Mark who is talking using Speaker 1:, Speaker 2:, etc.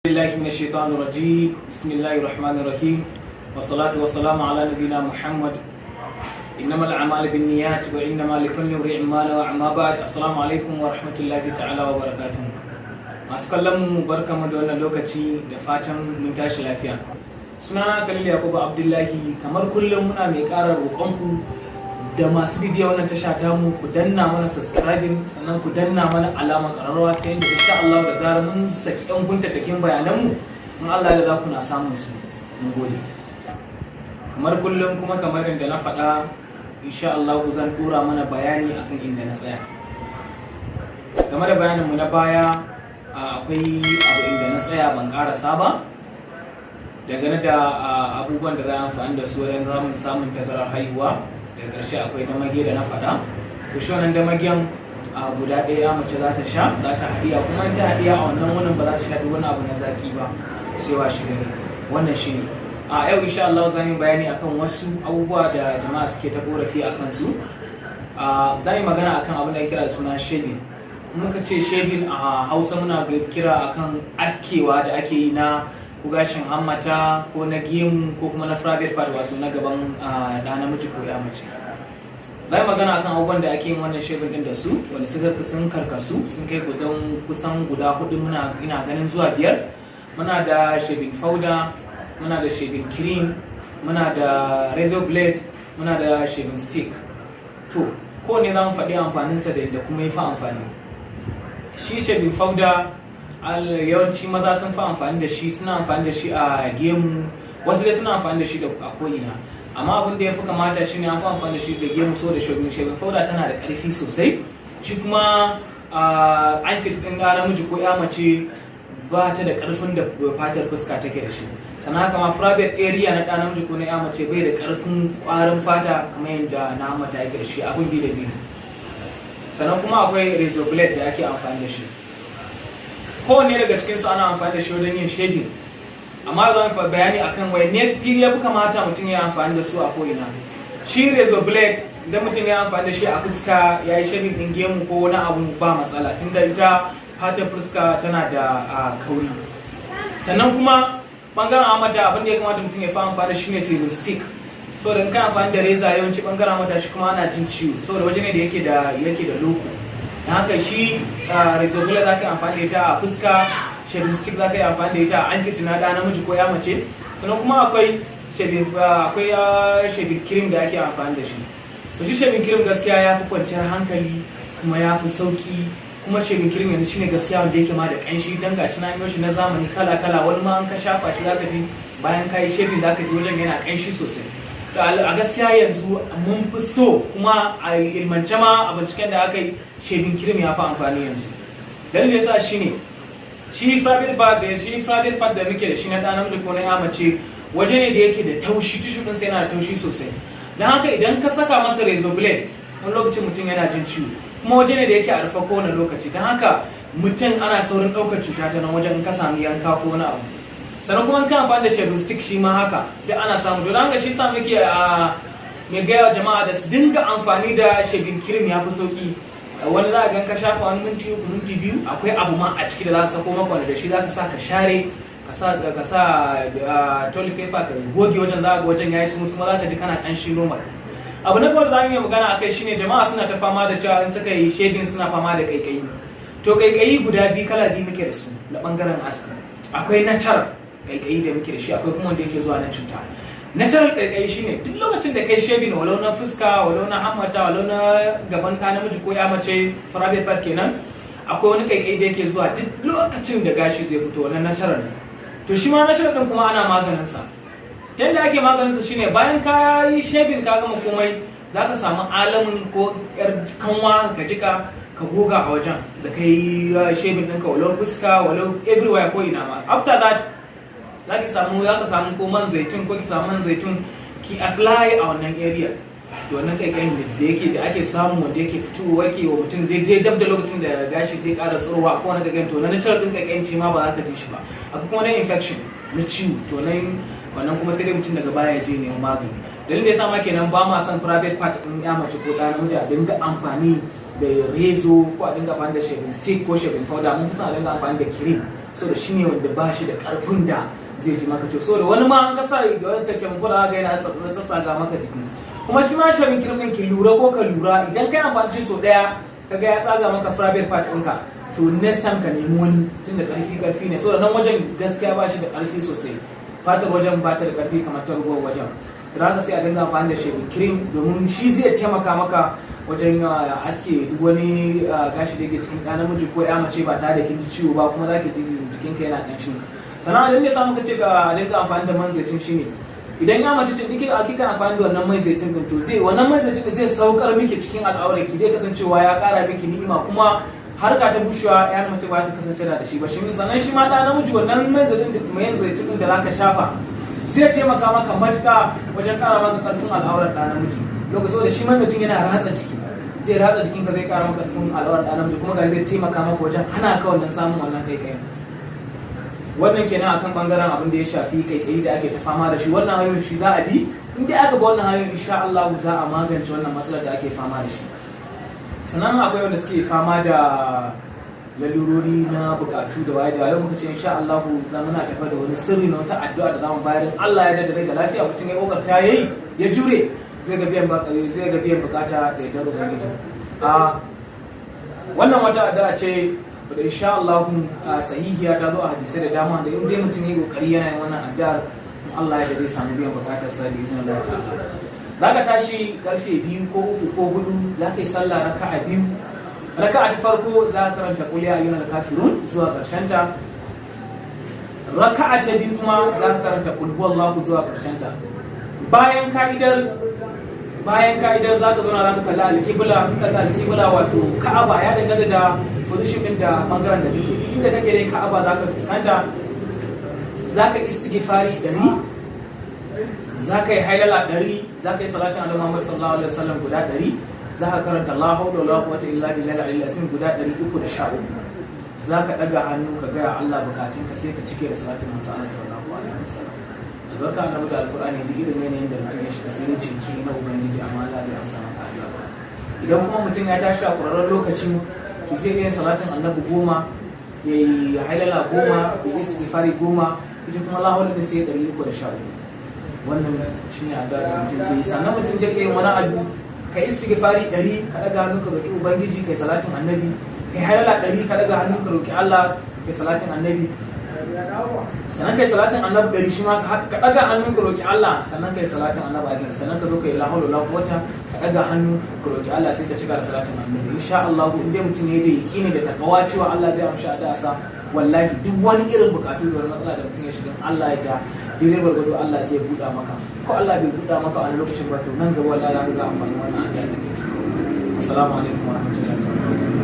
Speaker 1: بالله من الشيطان الرجيم، بسم الله الرحمن الرحيم، والصلاة والسلام على نبينا محمد. إنما الأعمال بالنيات وإنما لكل امرئ ما نوى. أما بعد، السلام عليكم ورحمة الله تعالى وبركاته. Masu kallon mu, barkamu da wannan lokaci, da fatan mun tashi lafiya. Sunana Khalil Yakubu Abdullahi. Kamar kullum, muna mai ƙara roƙonku da masu bibiya wannan tasha tamu, ku danna mana subscribing, sannan ku danna mana alamar ƙararrawa, ta yadda insha Allah da zarar mun saki yan guntattakin bayananmu, in Allah ya za ku na samun su. Mun gode. Kamar kullum kuma kamar yadda na faɗa, insha Allah zan ɗora mana bayani akan inda na tsaya game da bayaninmu na baya. Akwai abu inda na tsaya ban ƙarasa ba dangane da abubuwan da za a amfani da su wajen samun tazarar haihuwa. Daga ƙarshe akwai damage da na faɗa. To, shi wannan damagen guda ɗaya mace za ta sha, za ta haɗiya, kuma in ta haɗiya a wannan wunin, ba za ta sha duk wani abu na zaki ba sai wa shi gari. Wannan shi ne. A yau insha Allah za mu yi bayani akan wasu abubuwa da jama'a suke ta korafi a kansu. Za mu yi magana akan abin da ake kira da suna shaving. In muka ce shaving a Hausa, muna kira akan askewa da ake yi na ko gashin hammata ko na gemu ko kuma na private part, wasu na gaban ɗa namiji ko ya mace. Za magana akan abubuwan da ake yin wannan shaving din da su, wanda suka sun karkasu, sun kai gudan kusan guda hudu, muna ina ganin zuwa biyar. Muna da shaving powder, muna da shaving cream, muna da razor blade, muna da shaving stick. To, kowane za mu faɗi amfaninsa da yadda kuma ya fi amfani. Shi shaving powder, yawanci maza sun fi amfani da shi, suna amfani da shi a gemu, wasu dai suna amfani da shi da a ko'ina, amma abin da ya fi kamata shi ne an fi amfani da shi da gemu, so da shaving powder tana da ƙarfi sosai. Shi kuma armpit ɗin ɗa namiji ko ya mace ba ta da ƙarfin da fatar fuska take da shi. Sannan haka ma private area na ɗa namiji ko na ya mace bai da ƙarfin ƙwarin fata kamar yadda na hammata yake da shi, abin bi da biyu. Sannan kuma akwai razor blade da ake amfani da shi. Kowanne daga cikinsu ana amfani da shi wajen yin shaving, amma zan fa bayani akan wai ne fili ya fi kamata mutum ya amfani da su a ko'ina. Shi razor blade, idan mutum ya amfani da shi a fuska, ya yi shaving din gemu ko wani abu, ba matsala, tunda ita fatar fuska tana da kauri. Sannan kuma bangaren hamata, abin da ya kamata mutum ya fi amfani da shi ne shaving stick, saboda in ka amfani da reza, yawanci bangaren hamata shi kuma ana jin ciwo, saboda waje ne da yake da loko. Don haka shi razor blade za ka yi amfani da ita a fuska, shaving stick za ka yi amfani da ita a armpit na ɗa namiji ko ya mace. Sannan kuma akwai shaving cream da ake amfani da shi. To, shi shaving cream gaskiya ya fi kwanciyar hankali kuma ya fi sauki. Kuma shaving cream yanzu shine gaskiya wanda yake ma da kanshi, dan gashi na yi shi na zamani kala kala. Wani ma an ka shafa shi, zaka ji bayan ka yi shaving, zaka ji wajen yana kanshi sosai. To, a gaskiya yanzu mun fi so, kuma a ilmance ma, a binciken da aka yi, shaving cream ya fi amfani yanzu. Dalilin yasa shine shi private part da muke da shi na ɗa namiji ko na ya mace, waje ne da yake da taushi, tissue ɗinsa yana da taushi sosai. Don haka idan ka saka masa razor blade, wani lokacin mutum yana jin ciwo, kuma waje ne da yake a rufe kowane lokaci. Don haka mutum ana saurin ɗaukar cuta ta nan wajen in ka sami yanka ko wani abu. Sannan kuma in ka amfani da shaving stick, shi ma haka duk ana samu. Don haka shi sa muke a mai gaya jama'a da su dinga amfani da shaving cream, ya fi sauki. Wani za a gan ka shafa wani minti 3, minti 2, akwai abu ma a ciki da za su sako maka, wanda da shi za ka sa ka share, ka sa toilet paper ka goge wajen, za ga wajen yayi smooth, kuma za ka ji kana kanshi normal. Abu na kawai da za mu yi magana akai shine jama'a suna ta fama da cewa in suka yi shaving suna fama da kaikayi. To, kaikayi guda biyu, kala biyu muke da su na bangaren aski. Akwai natural kaikayi da muke da shi, akwai kuma wanda yake zuwa na cuta. Natural kaikayi shine duk lokacin da kai shaving, walau na fuska, walau na hammata, walau na gaban ɗa namiji ko ya mace, private part kenan, akwai wani kaikayi da yake zuwa duk lokacin da gashi zai fito. Wannan natural ne. To, shi ma natural din kuma ana maganin sa. Ta yadda ake maganin sa shine bayan ka yi shaving, ka gama komai, za ka samu alamin ko yar kanwa ka jika, ka goga a wajen da ka yi shaving ɗinka, walau fuska, walau everywhere, ko ina ma. After that, za ka samu ko man zaitun, ko ki samu man zaitun, ki apply a wannan area. Da wannan kaikayin da yake da ake samu, wanda yake fitowa, yake wa mutum daidai dab da lokacin da gashi zai ƙara tsirowa, akwai wani kaikayin. To, na natural din kaikayin shi ma ba za ka ji shi ba. Akwai kuma na infection, na ciwo. To, nan wannan kuma sai dai mutum daga baya ya je neman magani. Dalilin da ya sa ma kenan ba ma son private part din ya mace ko ɗa namiji a dinga amfani da razor ko a dinga amfani da shaving stick ko shaving powder. Mun fi son a dinga amfani da cream. Saboda shine wanda ba shi da karfin da zai ji maka ciwo. Saboda wani ma an ka sa ga wani shaving powder, ga yana sassaga maka jiki. Kuma shi ma shaving cream din, ki lura ko ka lura, idan kai amfani shi sau daya kaga ya tsaga maka private part ɗinka, to next time ka nemi wani, tunda karfi karfi ne. Saboda nan wajen gaskiya ba shi da karfi sosai, fatar wajen ba ta da karfi kamar ta ragowar wajen. Don haka sai a dinga amfani da shaving cream, domin shi zai taimaka maka wajen aske duk wani gashi da yake cikin ɗa namiji ko ya mace ba tare da kin ji ciwo ba, kuma za ki ji jikinka yana ƙanshi. Sannan idan ne samu ka ce ka dinga amfani da man zaitun, shine idan ya mace ce kika kika amfani da wannan man zaitun din, to zai wannan man zaitun din zai saukar miki cikin al'aurarki, zai kasancewa ya ƙara miki ni'ima, kuma harka ta bushewa ya mace ba ta kasance da shi ba. Shi sannan shi ma ɗa namiji, wannan man zaitun da zaka shafa zai taimaka maka matuƙa wajen ƙara maka ƙarfin al'aurar ɗa namiji, lokacin da shi man zaitun yana ratsa jiki, zai ratsa jikinka, zai ƙara maka ƙarfin al'aurar ɗa namiji, kuma ga zai taimaka maka wajen hana ka wannan samun wannan kaikayin. Wannan kenan akan bangaren abin da ya shafi kaikayi da ake ta fama da shi. Wannan hanyoyin shi za a bi. In dai aka bi wannan hanyoyin, insha Allah za a magance wannan matsalar da ake fama da shi. Sannan akwai wanda suke fama da lalurori na bukatu da waye da waye. Muka ce insha Allah za muna tafa da wani sirri na wata addu'a da zamu bayar. In Allah ya da rai da lafiya, mutum ya kokarta yayi, ya jure, zai ga biyan bukata da yardar Ubangiji. A wannan wata addu'a ce da insha Allah sahihiya, ta zo a hadisai da dama, da in dai mutum ya kokari yana yin wannan addu'ar, in Allah ya da zai samu biyan bukatar sa da izinin Allah ta'ala. Za ka tashi karfe 2 ko 3 ko 4, za ka yi sallah raka'a biyu. Raka'a ta farko za ka karanta "Qul ya ayyuhal kafirun" zuwa ƙarshen ta. Raka'a ta biyu kuma za ka karanta "Qul huwallahu" zuwa ƙarshen ta. Bayan ka'idar, za ka zauna, za ka kalli alƙibla. Ka kalli alƙibla, wato Ka'aba, ya danganta da position din da bangaren da kake. Inda kake dai, Ka'aba za ka fuskanta. Za ka istighfari 100, za ka yi hailala 100, za ka yi salatin Annabi Muhammad sallallahu alaihi wasallam guda 100, za ka karanta "La hawla wala quwwata illa billahi al-aliyyil azim" guda 313. Za ka ɗaga hannu ka gaya Allah bukatunka, sai ka cike da salatin manzo Allah sallallahu alaihi wasallam. Albarka Annabi da Alqur'ani, duk irin yanayin da mutum ya shiga, sai dai jinkiri na Ubangiji, amma Allah zai amsa maka addu'a. Idan kuma mutum ya tashi a ƙurarren lokacin, to zai iya salatin Annabi 10, ya yi hailala 10, ya yi istighfari 10, ita kuma la hawla din sai 313. Wannan shine addu'a da mutum zai yi. Sannan mutum zai iya yin wani abu: ka istighfari 100, ka ɗaga hannu ka roki Ubangiji, kai salatin Annabi. Kai hailala 100, ka ɗaga hannu ka roki Allah, kai salatin Annabi. Sannan kai salatin Annabi 100 shi ma, ka ɗaga hannu ka roki Allah, sannan kai salatin Annabi again. Sannan ka zo ka yi la hawla wala quwwata, ka ɗaga hannu ka roki Allah, sai ka cika da salatin Annabi. Insha Allah, in dai mutum ya yi da yaqini da takawa cewa Allah zai amshi addu'a sa, wallahi duk wani irin bukatu da wani matsala da mutum ya shiga, Allah ya da daidai gwargwado Allah zai buɗa maka. Ko Allah bai buɗa maka a wani lokacin ba, to nan gaba wallahi za ka ga amfanin wannan addu'a da kai. Assalamu alaikum wa rahmatullahi.